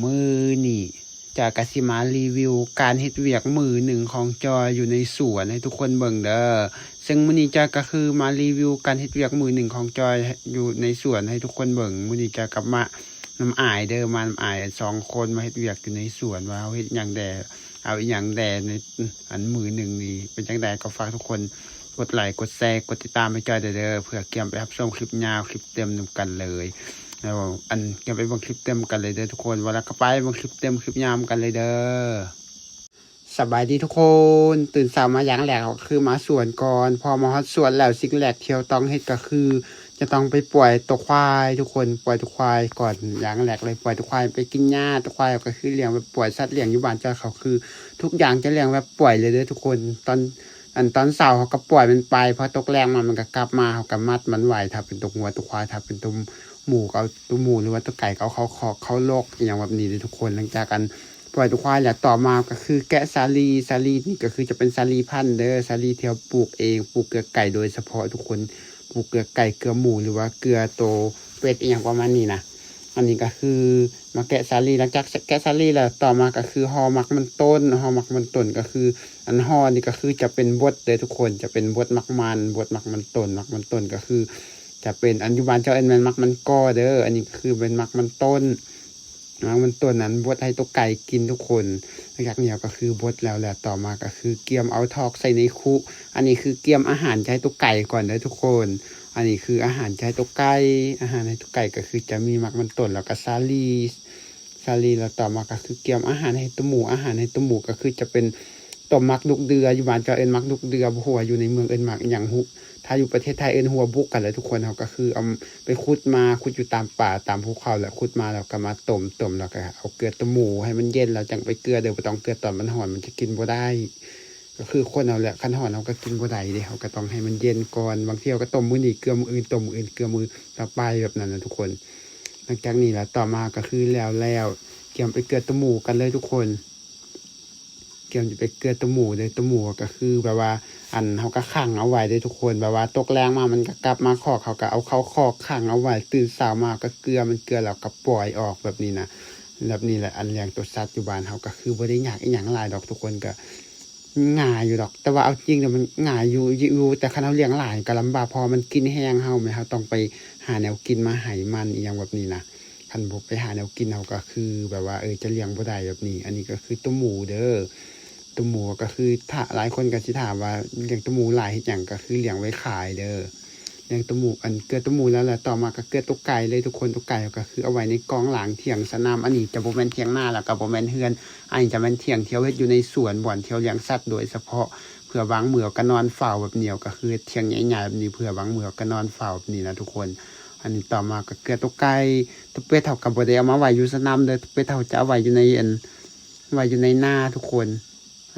ມື້ນີ້ຈອຍກໍຊິມາຣີວິວການເຮັດວຽກມື້ໜຶ່ງຂອງຈອຍຢູ່ໃນສວນໃຫ້ທຸກຄົນເບິ່ງເດີ. ເຊິ່ງມື້ນີ້ຈອຍກໍຄືມາຣີວິວການເຮັດວຽກມື້ໜຶ່ງຂອງຈອຍຢູ່ໃນສວນໃຫ້ທຸກຄົນເບິ່ງ. ມື້ນີ້ຈອຍກັບມານຳອາຍເດີ, ມານຳອາຍສອງຄົນມາເຮັດວຽກຢູ່ໃນສວນ ວ່າເຮົາເຮັດຫຍັງແດ່ ເອົາອີ່ຫຍັງແດ່ໃນ ອັນມື້ໜຶ່ງນີ້ເປັນຈັ່ງໃດ ກໍຝາກທຸກຄົນກົດໄລ ກົດແຊ ກົດຕິດຕາມໃຫ້ຈອຍແດ່ເດີ ເພື່ອກຽມໄປຮັບຊົມຄລິບຍາວ ຄລິບເຕັມນຳກັນເລີຍ. ແລ້ວອັນ ກຽມໄປເບິ່ງຄລິບເຕັມກັນເລີຍເດີທຸກຄົນ. ວ່າແລ້ວກໍໄປເບິ່ງຄລິບເຕັມ ຄລິບຍາວນຳກັນເລີຍເດີ. ສະບາຍດີທຸກຄົນ, ຕື່ນເຊົ້າມາຢ່າງແລກກໍຄືມາສວນກ່ອນ. ພໍມາຮອດສວນແລ້ວ ສິ່ງແລກທີ່ເຮົາຕ້ອງເຮັດກໍຄື ຈະຕ້ອງໄປປ່ອຍຕົວຄວາຍທຸກຄົນ, ປ່ອຍຕົວຄວາຍກ່ອນ. ຢ່າງແລກເລີຍ ປ່ອຍຕົວຄວາຍໄປກິນຫຍ້າ. ຕົວຄວາຍກໍຄືລ້ຽງແບບປ່ອຍ, ສັດລ້ຽງຢູ່ບ້ານຈອຍເຂົາຄືທຸກຢ່າງຈະລ້ຽງແບບປ່ອຍເລີຍເດີທຸກຄົນ. ຕອນ ອັນຕອນເຊົ້າເຮົາກໍປ່ອຍມັນໄປ, ພໍຕົກແລງມາມັນກໍກັບມາ, ເຮົາກໍມັດມັນໄວ້ ຖ້າເປັນຕົວງົວຕົວຄວາຍ, ຖ້າເປັນຕົວໝູກໍເອົາຕົວໝູ ຫຼືວ່າຕົວໄກ່ກໍເອົາເຂົ້າຄອກເຂົ້າລົກ ອີ່ຫຍັງແບບນີ້ເດີທຸກຄົນ. ຫຼັງຈາກອັນປ່ອຍຕົວຄວາຍແລ້ວ ຕໍ່ມາກໍຄືແກະສາລີ. ສາລີນີ້ກໍຄືຈະເປັນສາລີພັນເດີ, ສາລີທີ່ເຮົາປູກເອງ, ປູກເກືອໄກ່ໂດຍສະເພາະທຸກຄົນ, ປູກເກືອໄກ່ເກືອໝູ ຫຼືວ່າເກືອໂຕເປັດ ອີ່ຫຍັງປະມານນີ້ນະ. ອັນນີ້ກໍຄືມາແກະສາລີ. ຫຼັງຈາກແກະສາລີແລ້ວ ຕໍ່ມາກໍຄືຫໍ່ໝາກມັນຕົ້ນ. ຫໍ່ໝາກມັນຕົ້ນກໍຄື ອັນຫໍ່ນີ້ກໍຄືຈະເປັນບົດເດີທຸກຄົນ, ຈະເປັນບົດໝາກມັນ, ບົດໝາກມັນຕົ້ນ. ໝາກມັນຕົ້ນກໍຄືຈະເປັນ ອັນຢູ່ບ້ານເຈົ້າເອີ້ນແມ່ນໝາກມັນກໍເດີ. ອັນນີ້ກໍຄືເປັນໝາກມັນຕົ້ນ, ໝາກມັນຕົ້ນນັ້ນບົດໃຫ້ຕົວໄກ່ກິນທຸກຄົນ. ຫຼັງຈາກນີ້ກໍຄືບົດແລ້ວ ແລ້ວຕໍ່ມາກໍຄືກຽມເອົາຖອກໃສ່ໃນຄຸ. ອັນນີ້ຄືກຽມອາຫານຈະໃຫ້ຕົວໄກ່ກ່ອນເດີທຸກຄົນ. ອັນນີ້ຄືອາຫານຈະໃຫ້ຕົວໄກ່, ອາຫານໃຫ້ຕົວໄກ່ກໍຄືຈະມີໝາກມັນຕົ້ນ ແລ້ວກໍສາລີ ສາລີ. ແລ້ວຕໍ່ມາກໍຄືກຽມອາຫານໃຫ້ໂຕໝູ. ອາຫານໃຫ້ໂຕໝູກໍຄືຈະເປັນຕົ້ມໝາກລູກເດືອ. ຢູ່ບ້ານເຈົ້າເອີ້ນໝາກລູກເດືອ, ບໍ່ຮູ້ວ່າຢູ່ໃນເມືອງເອີ້ນໝາກຫຍັງ. ຮູ້ ຖ້າຢູ່ປະເທດໄທເອີ້ນຫົວບຸກກັນແຫຼະທຸກຄົນ. ເຮົາກໍຄືເອົາໄປຂຸດມາ, ຂຸດຢູ່ຕາມປ່າຕາມພູເຂົາ ແລ້ວຂຸດມາແລ້ວກໍມາຕົ້ມ, ຕົ້ມແລ້ວກໍເອົາເກືອໂຕໝູໃຫ້ມັນເຢັນ ແລ້ວຈັ່ງໄປເກືອເດີ, ບໍ່ຕ້ອງເກືອຕອນມັນຮ້ອນ, ມັນຈະກິນບໍ່ໄດ້. ກໍຄືຄົນເຮົາແຫຼະ, ຄັນຮ້ອນເຮົາກໍກິນບໍ່ໄດ້ເດ້, ເຮົາກໍຕ້ອງໃຫ້ມັນເຢັນກ່ອນ. ບາງເທື່ອກໍຕົ້ມມື້ນີ້ເກືອມື້ອື່ນ, ຕົ້ມມື້ອື່ນເກືອມື້ຕໍ່ໄປ ແບບນັ້ນນະທຸກຄົນ. ຫຼັງຈາກນີ້ແລ້ວ ຕໍ່ມາກໍຄືແລ້ວແລ້ວ ກຽມໄປເກືອໂຕໝູກັນເລີຍທຸກຄົນ. ກຽມຈະໄປເກືອໂຕໝູເດີ. ໂຕໝູກໍຄືແບບວ່າ ອັນ ເຮົາກໍຂັງເອົາໄວ້ເດີທຸກຄົນ, ແບບວ່າຕົກແລງມາມັນກໍກັບມາຄອກ, ເຮົາກໍເອົາເຂົ້າຄອກຂັງເອົາໄວ້, ຕື່ນເຊົ້າມາກໍເກືອມັນ, ເກືອແລ້ວກໍປ່ອຍອອກແບບນີ້ນະ. ແບບນີ້ແຫຼະ ອັນລ້ຽງໂຕສັດຢູ່ບ້ານເຮົາກໍຄືບໍ່ໄດ້ຍາກອີ່ຫຍັງຫຼາຍດອກທຸກຄົນ, ກໍງ່າຍຢູ່ດອກ. ແຕ່ວ່າເອົາຈິງແລ້ວມັນງ່າຍຢູ່ ຢູ່ ແຕ່ຄັນເຮົາລ້ຽງຫຼາຍກໍລຳບາກ, ເພາະວ່າມັນກິນແຮງເຮົາແໝ, ເຮົາຕ້ອງໄປຫາແນວກິນມາໃຫ້ມັນ ອີ່ຫຍັງແບບນີ້ນະ. ຄັນບໍ່ໄປຫາແນວກິນ ເຮົາກໍຄືແບບວ່າ ເອີ ຈະລ້ຽງບໍ່ໄດ້ແບບນີ້. ອັນນີ້ກໍຄືໂຕໝູເດີ, ໂຕໝູກໍຄື ຖ້າຫຼາຍຄົນກໍຊິຖາມວ່າລ້ຽງໂຕໝູຫຼາຍເຮັດຫຍັງ, ກໍຄືລ້ຽງໄວ້ຂາຍເດີ. ລ້ຽງໂຕໝູ ອັນ ເກືອໂຕໝູແລ້ວ ແລ້ວຕໍ່ມາກໍເກືອໂຕໄກ່ເລີຍທຸກຄົນ. ໂຕໄກ່ກໍຄືເອົາໄວ້ໃນກອງຫຼັງຖຽງສະໜາມ. ອັນນີ້ຈະບໍ່ແມ່ນຖຽງນາ ແລ້ວກໍບໍ່ແມ່ນເຮືອນ, ອັນນີ້ຈະແມ່ນຖຽງທີ່ເຮົາເຮັດຢູ່ໃນສວນ ບ່ອນທີ່ເຮົາລ້ຽງສັດໂດຍສະເພາະ, ເພື່ອບາງມື້ເຮົາກໍນອນເຝົ້າແບບນີ້, ເຮົາກໍຄືຖຽງໃຫຍ່ໆແບບນີ້ ເພື່ອບາງມື້ເຮົາກໍນອນເຝົ້າແບບນີ້ນະທຸກຄົນ. ອັນນີ້ຕໍ່ມາກໍເກືອໂຕໄກ່. ໂຕເປັດເຮົາກໍບໍ່ໄດ້ເອົາມາໄວ້ຢູ່ສະໜາມເດີ, ໂຕເປັດເຮົາຈະເອົາໄວ້ຢູ່ໃນ ອັນ ໄວ້ຢູ່ໃນນາທຸກຄົນ.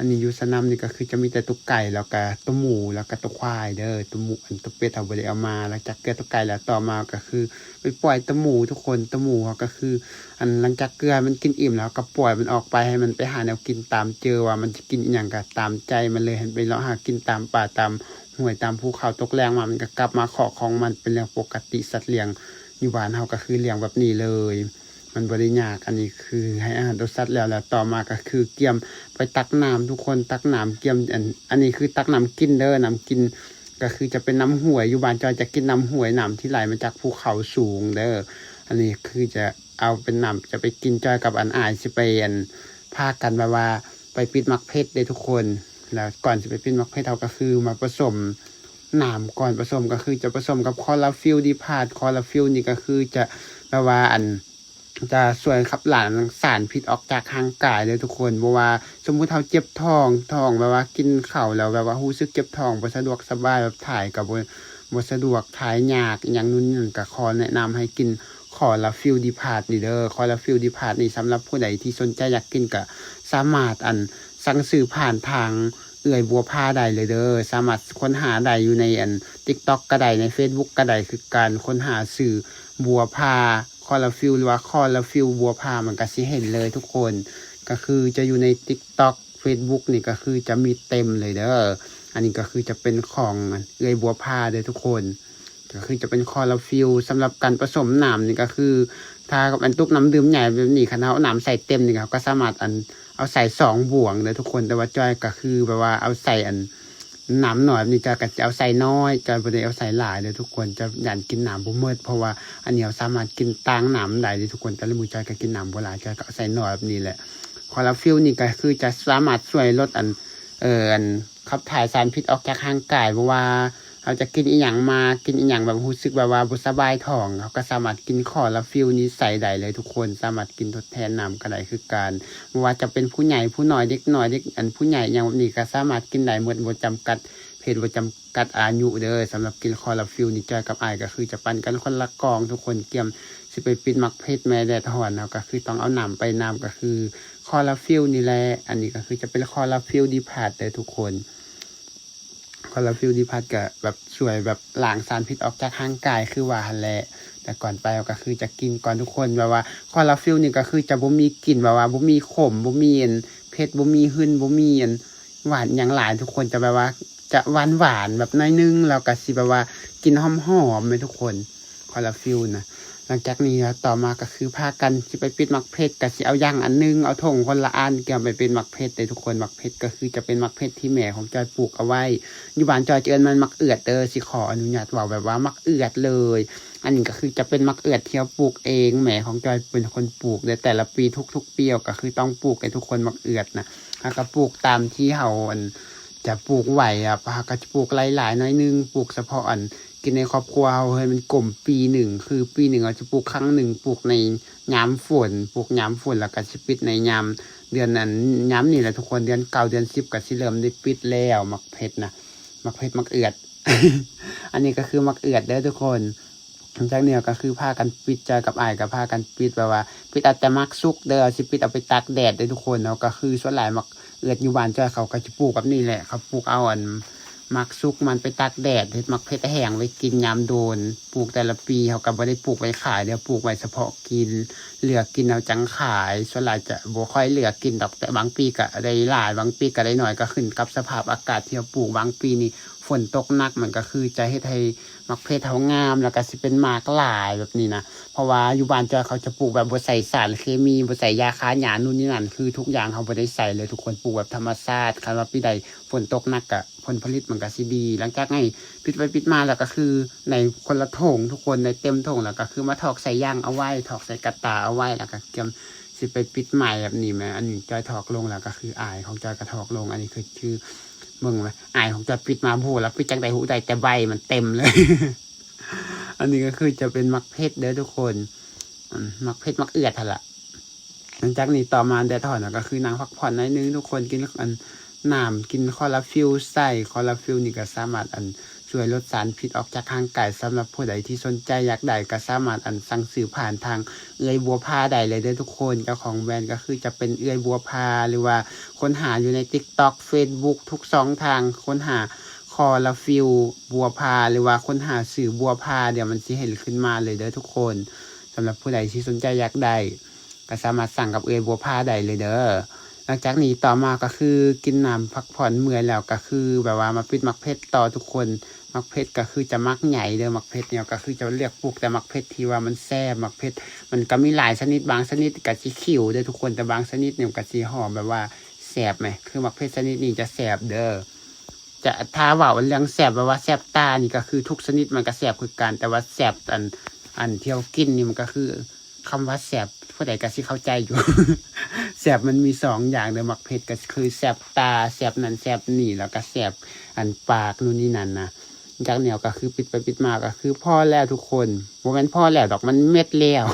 ອັນນີ້ຢູ່ສະໜາມນີ້ກໍຄືຈະມີແຕ່ໂຕໄກ່ ແລ້ວກໍໂຕໝູ ແລ້ວກໍໂຕຄວາຍເດີ. ໂຕໝູ ອັນ ໂຕເປັດເຮົາບໍ່ໄດ້ເອົາມາ. ຫຼັງຈາກເກືອໂຕໄກ່ແລ້ວ ຕໍ່ມາກໍຄືໄປປ່ອຍໂຕໝູທຸກຄົນ. ໂຕໝູເຮົາກໍຄື ອັນ ຫຼັງຈາກເກືອໃຫ້ມັນກິນອີ່ມແລ້ວ ກໍປ່ອຍມັນອອກໄປ ໃຫ້ມັນໄປຫາແນວກິນຕາມເຈີ ວ່າມັນຈະກິນອີ່ຫຍັງກໍຕາມໃຈມັນເລີຍ, ໃຫ້ມັນໄປເລາະຫາກິນຕາມປ່າຕາມ ຫ້ວຍຕາມພູເຂົາ. ຕົກແລງມາມັນກໍກັບມາຄອກຂອງມັນເປັນເລື່ອງປົກກະຕິ. ສັດລ້ຽງຢູ່ບ້ານເຮົາກໍຄືລ້ຽງແບບນີ້ເລີຍ, ມັນບໍ່ໄດ້ຍາກ. ອັນນີ້ຄືໃຫ້ອາຫານໂຕສັດແລ້ວ ແລ້ວຕໍ່ມາກໍຄືກຽມໄປຕັກນ້ຳທຸກຄົນ, ຕັກນ້ຳກຽມ ອັນ ອັນນີ້ຄືຕັກນ້ຳກິນເດີ. ນ້ຳກິນກໍຄືຈະເປັນນ້ຳຫ້ວຍ, ຢູ່ບ້ານຈອຍຈະກິນນ້ຳຫ້ວຍ, ນ້ຳທີ່ໄຫຼມາຈາກພູເຂົາສູງເດີ. ອັນນີ້ຄືຈະເອົາເປັນນ້ຳຈະໄປກິນ. ຈອຍກັບອັນ ອາຍຊິໄປ ອັນ ພາກັນແບບວ່າໄປປິດໝາກເຜັດເດ້ທຸກຄົນ. ແລ້ວກ່ອນຊິໄປປິດໝາກເຜັດ ເຮົາກໍຄືມາປະສົມ ນ້ຳກ່ອນ. ປະສົມກໍຄືຈະປະສົມກັບຄໍລາຟິວດີພາດ. ຄໍລາຟິວນີ້ກໍຄືຈະແບບວ່າ ອັນ ຈະຊ່ວຍຂັບລ້າງສານພິດອອກຈາກຮ່າງກາຍເດີທຸກຄົນ. ບໍ່ວ່າສົມມຸດເຮົາເຈັບທ້ອງ, ທ້ອງແບບວ່າກິນເຂົ້າແລ້ວແບບວ່າຮູ້ສຶກເຈັບທ້ອງ, ບໍ່ສະດວກສະບາຍ, ແບບຖ່າຍກໍບໍ່ ບໍ່ສະດວກ, ຖ່າຍຍາກ ອີ່ຫຍັງ ນູ່ນນີ້ນັ້ນ, ກໍຂໍແນະນຳໃຫ້ກິນຄໍລາຟິວດີພາດນີ້ເດີ. ຄໍລາຟິວດີພາດນີ້ ສຳລັບຜູ້ໃດທີ່ສົນໃຈຢາກກິນ ກໍສາມາດ ອັນ ສັ່ງຊື້ຜ່ານທາງເອື້ອຍບົວພາໄດ້ເລີຍເດີ. ສາມາດຄົ້ນຫາໄດ້ຢູ່ໃນ ອັນ ຕິກຕັອກກໍໄດ້, ໃນເຟສບຸກກໍໄດ້ຄືກັນ. ຄົ້ນຫາຊື່ບົວພາຄໍລາຟິວ ຫຼືວ່າຄໍລາຟິວບົວພາ ມັນກໍຊິເຫັນເລີຍທຸກຄົນ. ກໍຄືຈະຢູ່ໃນຕິກຕັອກ ເຟສບຸກນີ້ກໍຄືຈະມີເຕັມເລີຍເດີ. ອັນນີ້ກໍຄືຈະເປັນຂອງເອື້ອຍບົວພາເດີທຸກຄົນ. ກໍຄືຈະເປັນຄໍລາຟິວ. ສຳລັບການປະສົມນ້ຳນີ້ກໍຄື ຖ້າກັບອັນຕຸກນ້ຳດື່ມໃຫຍ່ແບບນີ້ ຄັນເຮົາເອົານ້ຳໃສ່ເຕັມນີ້ ເຮົາກໍສາມາດອັນ ເອົາໃສ່ສອງບ່ວງເດີທຸກຄົນ. ແຕ່ວ່າຈ້ອຍກໍຄືແບບວ່າເອົາໃສ່ອັນ ນ້ຳໜ້ອຍແບບນີ້ ຈ້ອຍກໍຈະເອົາໃສ່ໜ້ອຍ, ຈ້ອຍບໍ່ໄດ້ເອົາໃສ່ຫຼາຍເດີທຸກຄົນ. ຈ້ອຍຢ້ານກິນນ້ຳບໍ່ໝົດ ເພາະວ່າອັນນີ້ເຮົາສາມາດກິນຕ່າງນ້ຳໄດ້ເດີທຸກຄົນ. ແຕ່ລະມື້ຈ້ອຍກໍກິນນ້ຳບໍ່ຫຼາຍ, ຈ້ອຍກໍເອົາໃສ່ໜ້ອຍແບບນີ້ແຫຼະ. ຄໍລາຟິວນີ້ກໍຄືຈະສາມາດຊ່ວຍລົດອັນ ເອີ ອັນ ຂັບຖ່າຍສານພິດອອກຈາກຮ່າງກາຍ. ບໍ່ວ່າເຮົາຈະກິນອີ່ຫຍັງມາ ກິນອີ່ຫຍັງແບບຮູ້ສຶກແບບວ່າບໍ່ສະບາຍທ້ອງ ເຮົາກໍສາມາດກິນຄໍລາຟິວນີ້ໃສ່ໄດ້ເລີຍທຸກຄົນ. ສາມາດກິນທົດແທນນ້ຳກໍໄດ້ຄືກັນ. ບໍ່ວ່າຈະເປັນຜູ້ໃຫຍ່ຜູ້ນ້ອຍ ເດັກນ້ອຍ ເດັກ ອັນ ຜູ້ໃຫຍ່ຫຍັງແບບນີ້ກໍສາມາດກິນໄດ້ໝົດ ບໍ່ຈຳກັດເພດ ບໍ່ຈຳກັດອາຍຸເດີ. ສຳລັບກິນຄໍລາຟິວນີ້ ຈ້ອຍກັບອ້າຍກໍຄືຈະປັ່ນກັນຄົນລະກ່ອງທຸກຄົນ. ກຽມຊິໄປປິດໝາກເພັດແມ່ແດດຮ້ອນ ເຮົາກໍຄືຕ້ອງເອົານ້ຳໄປນຳ ກໍຄືຄໍລາຟິວນີ້ແຫຼະ. ອັນນີ້ກໍຄືຈະເປັນຄໍລາຟິວດີພາດເດີທຸກຄົນ. ຄໍລາຟິວດີພາດກໍແບບຊ່ວຍແບບລ້າງສານພິດອອກຈາກຮ່າງກາຍຄືວ່າຫັ້ນແຫຼະ. ແຕ່ກ່ອນໄປເຮົາກໍຄືຈະກິນກ່ອນທຸກຄົນ. ແບບວ່າຄໍລາຟິວນີ້ກໍຄືຈະບໍ່ມີກິ່ນ ແບບວ່າບໍ່ມີຂົມ ບໍ່ມີອັນເຜັດ ບໍ່ມີຫຶ່ນ ບໍ່ມີອັນຫວານຫຍັງຫຼາຍທຸກຄົນ. ຈະແບບວ່າຈະຫວານໆແບບໜ້ອຍໜຶ່ງ ແລ້ວກໍຊິແບບວ່າກິ່ນຫອມໆແມ່ນທຸກຄົນ ຄໍລາຟິວນະ. ຫຼັງຈາກນີ້ຕໍ່ມາກໍຄືພາກັນຊິໄປປິດໝາກເພັດ ກໍຊິເອົາຢ່າງອັນໜຶ່ງ ເອົາຖົງຄົນລະອັນ ກຽມໄປປິດໝາກເພັດເດີທຸກຄົນ. ໝາກເພັດກໍຄືຈະເປັນໝາກເພັດທີ່ແມ່ຂອງຈ້ອຍປູກເອົາໄວ້. ຢູ່ບ້ານຈ້ອຍຈະເອີ້ນມັນໝາກເອືອດເດີ. ຊິຂໍອະນຸຍາດເວົ້າແບບວ່າໝາກເອືອດເລີຍ. ອັນນີ້ກໍຄືຈະເປັນໝາກເອືອດທີ່ເຮົາປູກເອງ. ແມ່ຂອງຈ້ອຍເປັນຄົນປູກເດີ. ແຕ່ລະປີ ທຸກໆປີເຮົາກໍຄືຕ້ອງປູກໃຫ້ທຸກຄົນໝາກເອືອດນະ. ເຮົາກໍປູກຕາມທີ່ເຮົາອັນຈະປູກໄຫວອະ. ເຮົາກໍຈະປູກຫຼາຍໆໜ້ອຍໜຶ່ງ ປູກສະເພາະອັນ ກິນໃນຄອບຄົວເຮົາໃຫ້ມັນກົມປີໜຶ່ງ ຄືປີໜຶ່ງເຮົາຈະປູກຄັ້ງໜຶ່ງ ປູກໃນຍາມຝົນ ປູກຍາມຝົນ ແລ້ວກໍຊິປິດໃນຍາມເດືອນ ອັນ ຍາມນີ້ແຫຼະທຸກຄົນ. ເດືອນເກົ້າ ເດືອນສິບ ກໍຊິເລີ່ມໄດ້ປິດແລ້ວ ໝາກເພັດນະ ໝາກເພັດ ໝາກເອືອດ. ອັນນີ້ກໍຄືໝາກເອືອດເດີທຸກຄົນ. ຫຼັງຈາກນີ້ກໍຄືພາກັນປິດ ຈ້ອຍກັບອ້າຍກໍພາກັນປິດ ແບບວ່າປິດເອົາແຕ່ໝາກສຸກເດີ ຊິປິດເອົາໄປຕາກແດດເດີທຸກຄົນ. ເຮົາກໍຄືສ່ວນຫຼາຍໝາກເອືອດຢູ່ບ້ານຈ້ອຍເຂົາກໍຈະປູກແບບນີ້ແຫຼະ ເຂົາປູກເອົາອັນ ໝາກສຸກມັນໄປຕາກແດດ ເຮັດໝາກເຜັດແຫ້ງໄວ້ກິນຍາມໂດນ. ປູກແຕ່ລະປີເຮົາກໍບໍ່ໄດ້ປູກໄວ້ຂາຍເດີ ປູກໄວ້ສະເພາະກິນ ເຫຼືອກິນເອົາຈັ່ງຂາຍ. ສ່ວນຫຼາຍຈະບໍ່ຄ່ອຍເຫຼືອກິນດອກ ແຕ່ບາງປີກໍໄດ້ຫຼາຍ ບາງປີກໍໄດ້ໜ້ອຍ ກໍຂຶ້ນກັບສະພາບອາກາດທີ່ເຮົາປູກ. ບາງປີນີ້ຝົນຕົກໜັກ ມັນກໍຄືຈະເຮັດໃຫ້ໝາກເຜັດເຮົາງາມ ແລ້ວກໍຊິເປັນໝາກຫຼາຍແບບນີ້ນະ. ເພາະວ່າຢູ່ບ້ານຈ້ອຍເຂົາຈະປູກແບບບໍ່ໃສ່ສານເຄມີ ບໍ່ໃສ່ຢາຂ້າຫຍ້າ ນູ່ນນີ້ນັ້ນ ຄືທຸກຢ່າງເຮົາບໍ່ໄດ້ໃສ່ເລີຍທຸກຄົນ ປູກແບບທຳມະຊາດ. ຄັນວ່າປີໃດຝົນຕົກໜັກກະ ຜົນຜະລິດມັນກະຊິດີ. ຫຼັງຈາກໃຫ້ປິດໄປປິດມາແລ້ວກະຄືໃນຄົນລະຖົງທຸກຄົນ ໃນເຕັມຖົງ ແລ້ວກະຄືມາຖອກໃສ່ຢາງເອົາໄວ້ ຖອກໃສ່ກະຕ່າເອົາໄວ້ ແລ້ວກະກຽມຊິໄປປິດໃໝ່ແບບນີ້ແມ. ອັນນີ້ຈ້ອຍຖອກລົງ ແລ້ວກະຄືອ້າຍຂອງຈ້ອຍກະຖອກລົງ. ອັນນີ້ຄື ຄືເບິ່ງແມ ອ້າຍຂອງຈ້ອຍປິດມາ ບໍ່ຮູ້ລະປິດຈັ່ງໃດ ຮູ້ໄດ້ແຕ່ໃບມັນເຕັມເລີຍ. ອັນນີ້ກະຄືຈະເປັນໝາກເຜັດເດີທຸກຄົນ ໝາກເຜັດໝາກເອືອດຫັ້ນລະ. ຫຼັງຈາກນີ້ຕໍ່ມາແດດຮ້ອນ ກໍຄືນັ່ງພັກຜ່ອນໜ້ອຍໜຶ່ງ ທຸກຄົນ ກິນອັນນ້ຳ ກິນຄໍລາຟິວໃສ່. ຄໍລາຟິວນີ້ກໍສາມາດອັນຊ່ວຍລົດສານພິດອອກຈາກຮ່າງກາຍ. ສຳລັບຜູ້ໃດທີ່ສົນໃຈຢາກໄດ້ ກໍສາມາດອັນສັ່ງຊື້ຜ່ານທາງເອື້ອຍບົວພາໄດ້ເລີຍເດີທຸກຄົນ. ເຈົ້າຂອງແບຣນກໍຄືຈະເປັນເອື້ອຍບົວພາ ຫຼືວ່າຄົ້ນຫາຢູ່ໃນ TikTok Facebook ທຸກຊ່ອງທາງ ຄົ້ນຫາຄໍລາຟິວບົວພາ ຫຼືວ່າຄົ້ນຫາຊື່ບົວພາ ດຽວມັນຊິເຫັນຂຶ້ນມາເລີຍເດີທຸກຄົນ. ສຳລັບຜູ້ໃດທີ່ສົນໃຈຢາກໄດ້ ກໍສາມາດສັ່ງກັບເອື້ອຍບົວພາໄດ້ເລີຍເດີ. ຫຼັງຈາກນີ້ຕໍ່ມາກໍຄືກິນນ້ຳພັກຜ່ອນເມື່ອຍແລ້ວ ກໍຄືແບບວ່າມາປິດໝາກເຜັດຕໍ່ທຸກຄົນ. ໝາກເຜັດກໍຄືຈະໝາກໃຫຍ່ເດີ ໝາກເຜັດນີ້ກໍຄືຈະເລືອກປູກແຕ່ໝາກເຜັດທີ່ວ່າມັນແຊບ. ໝາກເຜັດມັນກໍມີຫຼາຍຊະນິດ ບາງຊະນິດກໍຊິຂິວເດີທຸກຄົນ ແຕ່ບາງຊະນິດນີ້ມັນກໍຊິຫອມແບບວ່າແຊບແໝ. ຄືໝາກເຜັດຊະນິດນີ້ຈະແຊບເດີ. ຈະ ຖ້າເວົ້າເລື່ອງແຊບ ແບບວ່າແຊບຕານີ້ ກໍຄືທຸກຊະນິດມັນກໍແຊບຄືກັນ ແຕ່ວ່າແຊບອັນ ອັນທີ່ເຮົາກິນນີ້ ມັນກໍຄື ຄຳວ່າແຊບ ຜູ້ໃດກໍຊິເຂົ້າໃຈຢູ່. ແຊບມັນມີສອງຢ່າງເດີ ໝາກເຜັດກໍຄືແຊບຕາ ແຊບນັ້ນແຊບນີ້ ແລ້ວກໍແຊບອັນປາກ ນູ່ນນີ້ນັ້ນນະ. ຈາກແນວກໍຄືປິດໄປປິດມາກໍຄືພໍແລ້ວທຸກຄົນ ບໍ່ແມ່ນພໍແລ້ວດອກ ມັນເໝັດແລ້ວ.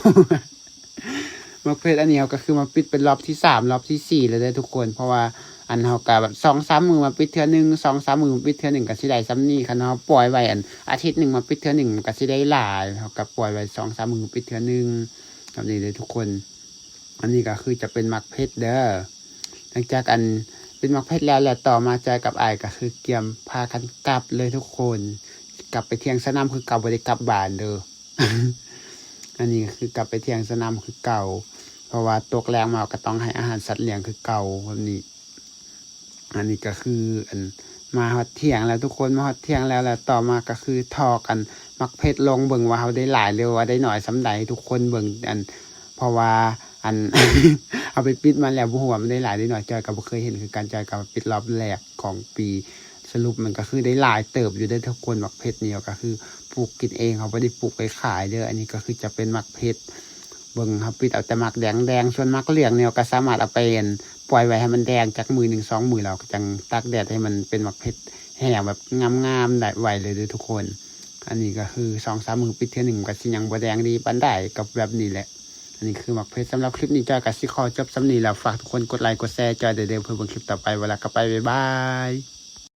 ໝາກເຜັດອັນນີ້ເຮົາກໍຄືມາປິດເປັນລອບທີສາມ ລອບທີສີ່ແລ້ວເດີທຸກຄົນ ເພາະວ່າອັນເຮົາກໍແບບສອງສາມມື້ມາປິດເທື່ອໜຶ່ງ ສອງສາມມື້ມາປິດເທື່ອໜຶ່ງ ກໍຊິໄດ້ສ່ຳນີ້. ຄັນເຮົາປ່ອຍໄວ້ອັນອາທິດໜຶ່ງມາປິດເທື່ອໜຶ່ງ ມັນກໍຊິໄດ້ຫຼາຍ. ເຮົາກໍປ່ອຍໄວ້ສອງສາມມື້ມາປິດເທື່ອໜຶ່ງ ແບບນີ້ເດີທຸກຄົນ. ອັນນີ້ກໍຄືຈະເປັນໝາກເຜັດເດີ. ຫຼັງຈາກອັນເປັນໝາກເຜັດແລ້ວ ແລ້ວຕໍ່ມາຈອຍກັບອ້າຍກໍຄືກຽມພາກັນກັບເລີຍທຸກຄົນ. ກັບໄປທ່ຽງສະໜາມຄືເກົ່າ ບໍ່ໄດ້ກັບບ້ານເດີ. ອັນນີ້ກໍຄືກັບໄປທ່ຽງສະໜາມຄືເກົ່າ ເພາະວ່າຕົກແລງມາກໍຕ້ອງໃຫ້ອາຫານສັດລ້ຽງຄືເກົ່າແບບນີ້. ອັນນີ້ກໍຄືອັນ ມາຮອດທ່ຽງແລ້ວທຸກຄົນ ມາຮອດທ່ຽງແລ້ວ ແລ້ວຕໍ່ມາກໍຄືຖອກອັນໝາກເຜັດລົງເບິ່ງວ່າເຮົາໄດ້ຫຼາຍ ຫຼືວ່າໄດ້ໜ້ອຍສ່ຳໃດ ທຸກຄົນເບິ່ງອັນ ເພາະວ່າອັນ ເອົາໄປປິດມາແລ້ວບໍ່ຮູ້ວ່າມັນໄດ້ຫຼາຍໄດ້ໜ້ອຍ ຈ້ອຍກໍບໍ່ເຄີຍເຫັນຄືກັນ ຈ້ອຍກໍປິດລອບແລກຂອງປີ ສະຫຼຸບມັນກໍຄືໄດ້ຫຼາຍເຕີບຢູ່ເດີທຸກຄົນ ໝາກເຜັດນີ້ກໍຄືປູກກິນເອງ ເຮົາບໍ່ໄດ້ປູກໄປຂາຍເດີ ອັນນີ້ກໍຄືຈະເປັນໝາກເຜັດ ເບິ່ງເຮົາປິດເອົາແຕ່ໝາກແດງໆ ສ່ວນໝາກເຫຼືອງນີ້ກໍສາມາດເອົາໄປອັນ ປ່ອຍໄວ້ໃຫ້ມັນແດງຈັກມື້ໜຶ່ງສອງມື້ ແລ້ວກໍຈັ່ງຕາກແດດໃຫ້ມັນເປັນໝາກເຜັດແຫ້ງແບບງາມໆ ໄດ້ໄວເລີຍເດີທຸກຄົນ ອັນນີ້ກໍຄືສອງສາມມື້ປິດເທື່ອໜຶ່ງ ມັນກໍຊິຍັງບໍ່ແດງດີປານໃດ ກໍແບບນີ້ແຫຼະ ອັນນີ້ຄືໝາກເຜັດ ສຳລັບຄລິບນີ້ ຈ້ອຍກໍຊິຂໍຈົບສ່ຳນີ້ແລ້ວ ຝາກທຸກຄົນກົດໄລກົດແຊຈ້ອຍເດີ ເພື່ອເບິ່ງຄລິບຕໍ່ໄປ ເວລາກໍໄປ ບາຍບາຍ.